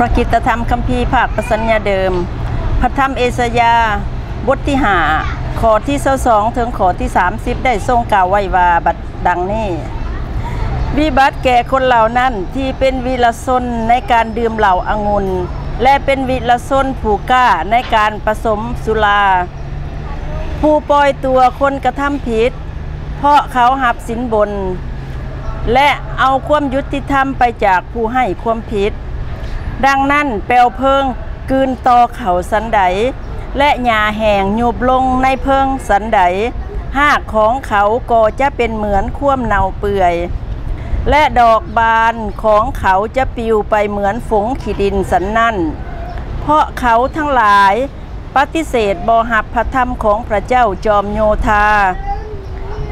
ພະກິດຕະທຳຄຳພີພາກປະສັນຍາເດີມ, ພະທຳເອຊາຍາ ບົດທີຫ້າ ຂໍ້ທີຊາວສອງ ເຖິງຂໍ້ທີສາມສິບ ໄດ້ຊົງກ່າວໄວ້ວ່າ ບັດດັ່ງນີ້, ວິບັດແກ່ຄົນເຫຼົ່ານັ້ນທີ່ເປັນວິລະຊົນໃນການດື່ມເຫຼົ້າອະງຸ່ນ ແລະ ເປັນວິລະຊົນຜູ້ກ້າໃນການປະສົມສຸລາ, ຜູ້ປ່ອຍຕົວຄົນກະທຳຜິດ ເພາະເຂົາຮັບສິນບົນ ແລະ ເອົາຄວາມຍຸຕິທຳໄປຈາກຜູ້ໃຫ້ຄວາມຜິດ. ດັ່ງນັ້ນ ແປວເພີງກືນຕໍ່ເຂົາສັນໃດ ແລະ ຫຍ້າແຫ້ງຍຸບລົງໃນເພີງສັນໃດ, ຮາກຂອງເຂົາກໍຈະເປັນເໝືອນຄວາມເນົ່າເປື່ອຍ ແລະ ດອກບານຂອງເຂົາຈະປິວໄປເໝືອນຝູງຂີ້ດິນສັນນັ້ນ, ເພາະເຂົາທັງຫຼາຍ ປະຕິເສດບໍ່ຮັບພະທຳຂອງພະເຈົ້າຈອມໂຍທາ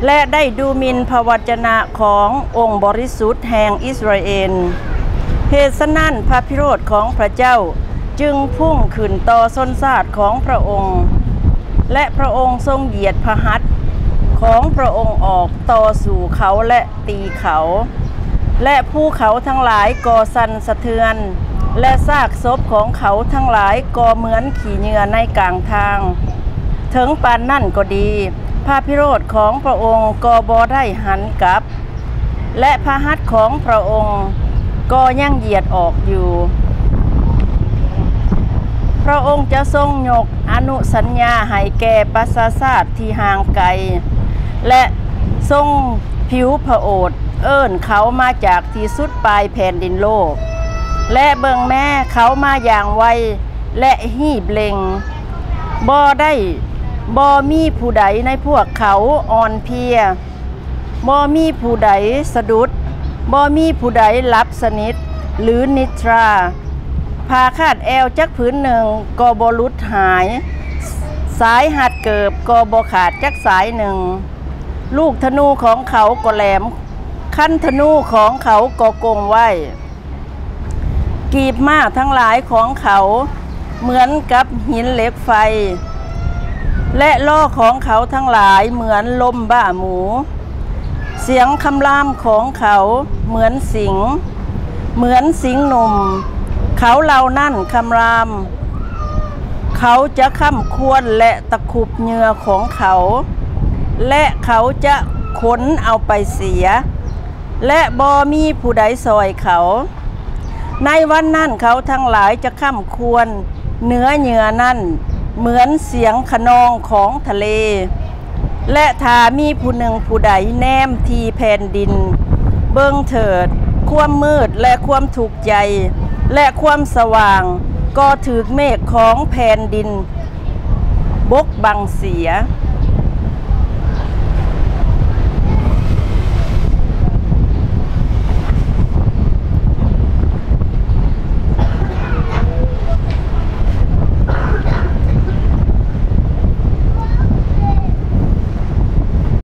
ແລະ ໄດ້ດູໝິ່ນພະວັດຈະນະຂອງອົງບໍລິສຸດແຫ່ງອິດສະຣາເອນ. ເຫດສະນັ້ນ ພະພິໂຣດຂອງພະເຈົ້າຈຶ່ງພຸ່ງຂຶ້ນຕໍ່ຊົນຊາດຂອງພະອົງ, ແລະ ພະອົງຊົງຢຽດພະຫັດຂອງພະອົງອອກຕໍ່ສູ້ເຂົາ ແລະ ຕີເຂົາ, ແລະ ພູເຂົາທັງຫຼາຍກໍສັ່ນສະເທືອນ, ແລະ ຊາກສົບຂອງເຂົາທັງຫຼາຍກໍເໝືອນຂີ້ເຫຍື້ອໃນກາງທາງ. ເຖິງປານນັ້ນກໍດີ, ພະພິໂຣດຂອງພະອົງກໍບໍ່ໄດ້ຫັນກັບ, ແລະ ພະຫັດຂອງພະອົງກໍຍັງຢຽດອອກຢູ່. ພະອົງຈະຊົງຍົກອະນຸສັນຍາໃຫ້ແກ່ປະຊາຊາດທີ່ຫ່າງໄກ ແລະ ຊົງຜິວພະໂອດເອີ້ນເຂົາມາຈາກທີ່ສຸດປາຍແຜ່ນດິນໂລກ. ແລະ ເບິ່ງແມ້, ເຂົາມາຢ່າງໄວ ແລະ ຮີບເລັ່ງ. ບໍ່ໄດ້, ບໍ່ມີຜູ້ໃດໃນພວກເຂົາອ່ອນເພຍ, ບໍ່ມີຜູ້ໃດສະດຸດ, ບໍ່ມີຜູ້ໃດຫຼັບສະໜິດ ຫຼື ນິດຕາ. ຜ້າຄາດແອວຈັກຜືນໜຶ່ງກໍບໍ່ຫຼຸດຫາຍ, ສາຍຮັດເກີບກໍບໍ່ຂາດຈັກສາຍໜຶ່ງ. ລູກທະນູຂອງເຂົາກໍແຫຼມ, ຄັນທະນູຂອງເຂົາກໍກົງໄວ້. ກີບມ້າທັງຫຼາຍຂອງເຂົາເໝືອນກັບຫີນເຫຼັກໄຟ, ແລະ ລໍ້ຂອງເຂົາທັງຫຼາຍເໝືອນລົມບ້າໝູ. ສຽງຄຳລາມຂອງເຂົາເໝືອນສິງ, ເໝືອນສິງໜຸ່ມ. ເຂົາເຫຼົ່ານັ້ນຄຳລາມ, ເຂົາຈະຄ້ຳຄວນ ແລະ ຕະຄຸບເຫຍື່ອຂອງເຂົາ, ແລະ ເຂົາຈະຂົນເອົາໄປເສຍ, ແລະ ບໍ່ມີຜູ້ໃດຊ່ອຍເຂົາ. ໃນວັນນັ້ນເຂົາທັງຫຼາຍຈະຄ້ຳຄວນເໜືອເຫຍື່ອນັ້ນ ເໝືອນສຽງຂະນອງຂອງທະເລ. ແລະ ຖ້າມີຜູ້ໜຶ່ງຜູ້ໃດແນມທີ່ແຜ່ນດິນ, ເບິ່ງເຖີດ, ຄວາມມືດ ແລະ ຄວາມທຸກໃຈ ແລະ ຄວາມສະຫວ່າງກໍຖືກເມກຂອງແຜ່ນດິນບົກບັງເສຍ.